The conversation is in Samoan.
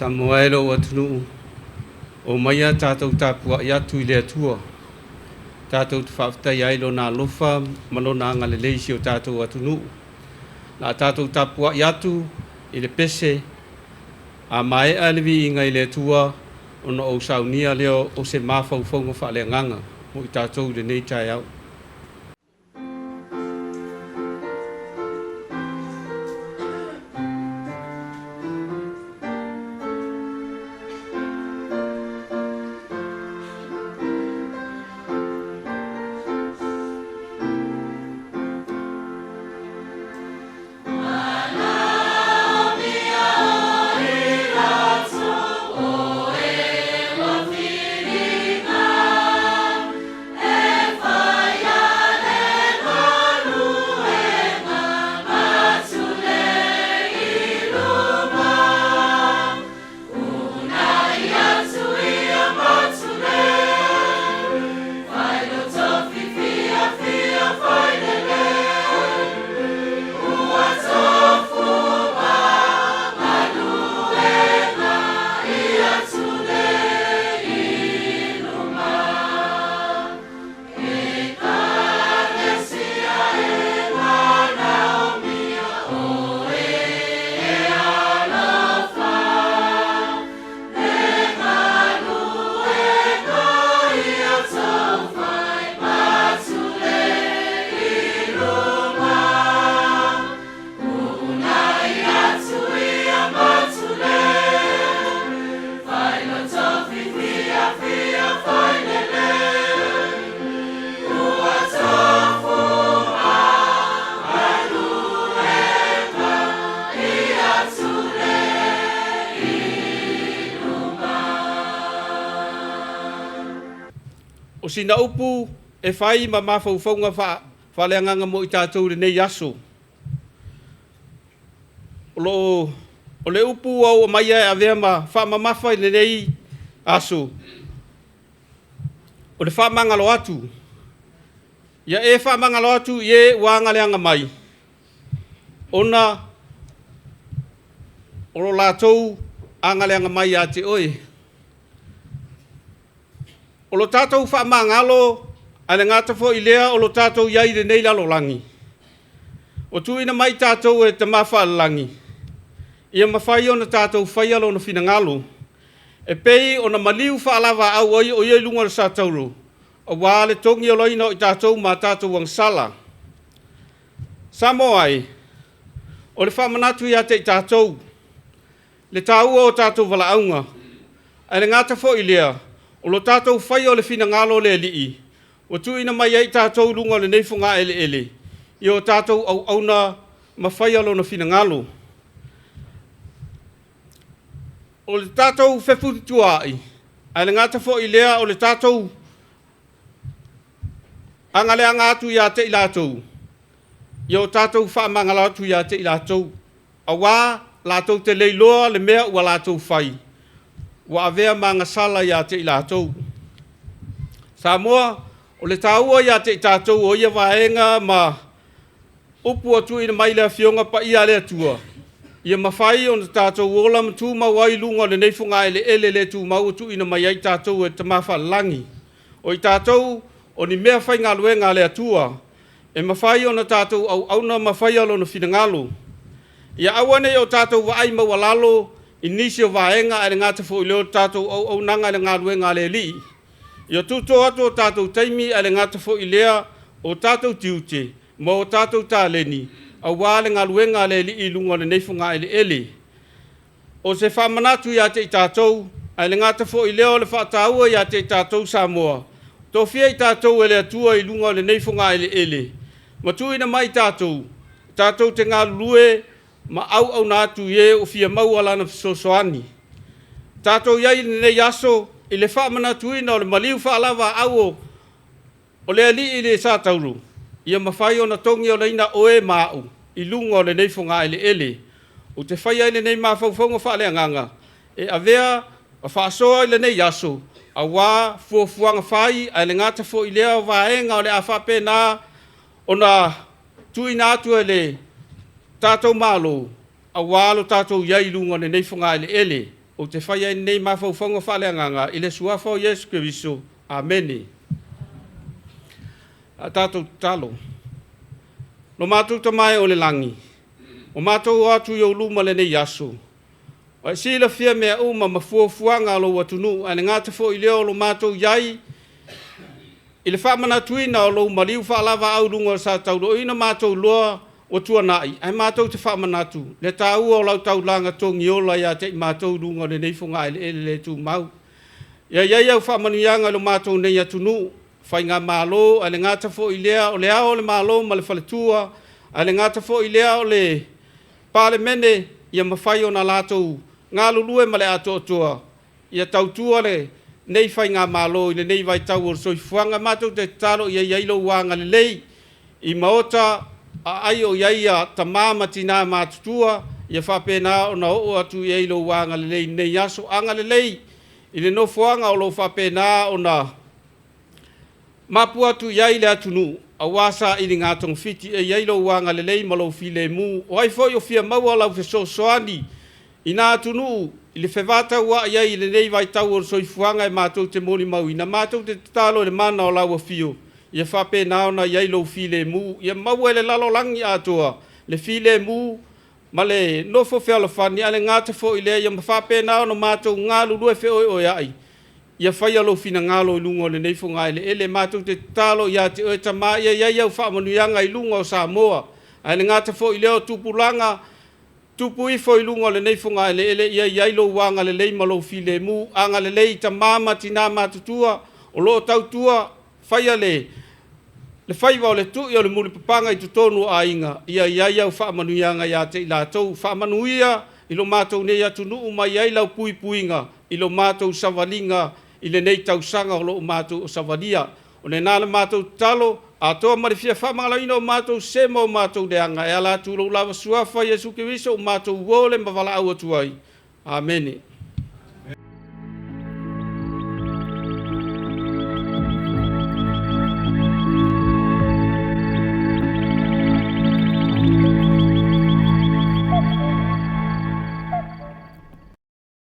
Samoa e lou atunuu, omaia tatou tapuai atu i le Atua, tatou te faafetaia ai Lona alofa ma Lona agalelei i si o tatou atunuu. O le a tatou tapuai atu i le pese, a maea le viiga i le Atua, ona ou saunia lea o se mafaufauga faaleagaga mo i tatou i lenei taeao. O sina upu e fai ma mafaufauga faaleagaga mo i tatou i lenei aso. O le upu ua ou aumaia e avea ma faamamafa i lenei aso, o le faamagalo atu. Ia e faamagalo atu i e ua agaleaga mai, ona o lo latou agaleaga mai ia te oe. O lo tatou faamagalo, ae le gata foi i lea o lo tatou i ai i lenei lalolagi, ua tuuina mai tatou e Tama Faalelagi, ia mafai ona tatou faia Lona finagalo, e pei ona maliu faalavaau ai o Ia i luga o le satauro, aua le togiolaina o i tatou ma a tatou agasala. Samoa e, o le faamanatu ia te i tatou, le taua o tatou valaauga, ae le gata foi i lea, o lo tatou faia o le finagalo o le Alii, ua tuuina mai ai i tatou i luga o lenei fogaeleele, ia o tatou auauna ma faia Lona finagalo. O le tatou fefulituaai, ae le gata foi i lea o le tatou agaleaga atu ia te i latou, ia o tatou faamagalo atu ia te i latou, aua latou te le iloa le mea ua latou fai, ua avea ma agasala ia te i latou. Samoa, o le taua ia te i tatou o ia vaega ma upu ua tuuina mai i le Afioga Paia a le Atua, ia mafai ona tatou ola ma tumau ai i luga o lenei fogaeleele le tumau ua tuuina mai ai tatou e le Tama Faalelagi. O i tatou o ni meafaigaluega a le Atua, e mafai ona tatou auauna ma faia Lona finagalo. Ia aua ne i o tatou vaai maualalo i nisi o vaega ae le gata foi i lea o le tatou auaunaga i le galuega a le Alii. Ia tuto atu o tatou taimi ae le gata foi i lea o tatou tiute ma o tatou taleni aua le galuega a le Alii i luga o lenei fogaeleele. O se faamanatu ia te i tatou, ae le gata foi i lea o le faataua ia te i tatou Samoa, tofia i tatou e le Atua i luga o lenei fogaeleele, ma tuuina mai i tatou, tatou te galulue ma auauna atu i e ua fia maua Lana fesoasoani. Tatou i ai i lenei aso i le faamanatuina o le maliu faalevaau o le Alii i le satauro, ia mafai ona togiolaina oe ma au i luga o lenei fogaeleele. Ou te faia ai lenei mafaufauga faaleagaga e avea ma faasoa i lenei aso, aua fuafuaga fai, ae le gata foi i lea vaega o le a faapena ona tuuina atu e le tatou Malo, aua lo tatou i ai i luga o lenei fogaeleele. Ou te faia ai lenei mafaufauga faaleagaga i le Suafa o Iesu Keriso. Amene. A tatou tatalo. Lo matou Tama e o le lagi, o matou o atu i ou luma lenei aso, ua e silafia mea uma ma fuafuaga a lou atunuu, ae le gata foi i lea o lo matou i ai i le faamanatuina o lou maliu faalavaau i luga sa tauloina matou loa ua tuanai, ae matou te faamanatu le taua o lau taulaga togiola ia te i matou i luga o lenei fogaeleele le tumau. Ia i ai au faamanuiaga i lo matou nei atunuu, Faigamalo, ae le gata foi i lea o le Ao o le Malo ma le Faletua, ae le gata foi i lea o le Palemene, ia mafai ona latou galulue ma le atoatoa ia tautua lenei Faigamalo i lenei vaitau o le soifuaga. Matou te tatalo ia i ai lou agalelei i maota aai o i ai tama ma tina matutua, ia faapena ona oo atu i ai lou agalelei i lenei aso. Agalelei i le nofoaga o lo o faapena ona mapu atu i ai le atunuu aua sailiga togafiti, e i ai lou agalelei ma lou filemu. O ai foi o fia maua lau fesoasoani i na atunuu i le fevataua'i ai i lenei vaitau o le soifuaga e matou te molimauina, matou te tatalo i le mana o lau afio ia faapena ona i ai lou filemu, ia maua e le lalolagi atoa le filemu ma le nofo fealofani, ae le gata foi i lea ia ma faapena ona matou galulue feoeoea'i ia faia lou finagalo i luga o lenei fogaeleele. Matou te tatalo ia te oe Tama ia i ai au faamanuiaga i luga o Samoa, ae le gata foi i lea o tupulaga tupu ifo i luga o lenei fogaeleele, ia i ai lou agalelei ma lou filemu. Agalelei i tama ma tina matutua o lo o tautua faia le faiva o le tui o le mulipapaga i totonu o aiga, ia i ai au faamanuiaga ia te i latou. Faamanuia i lo matou nei atunuu ma i ai lau puipuiga i lo matou savaliga i lenei tausaga o lo o matou savalia. O lena le matou tatalo atoa ma le fia faamagaloina o matou sese ma o matou leaga e ala atu i lou lava Suafa Iesu Keriso ua matou uo le ma valaau atu ai. Amene.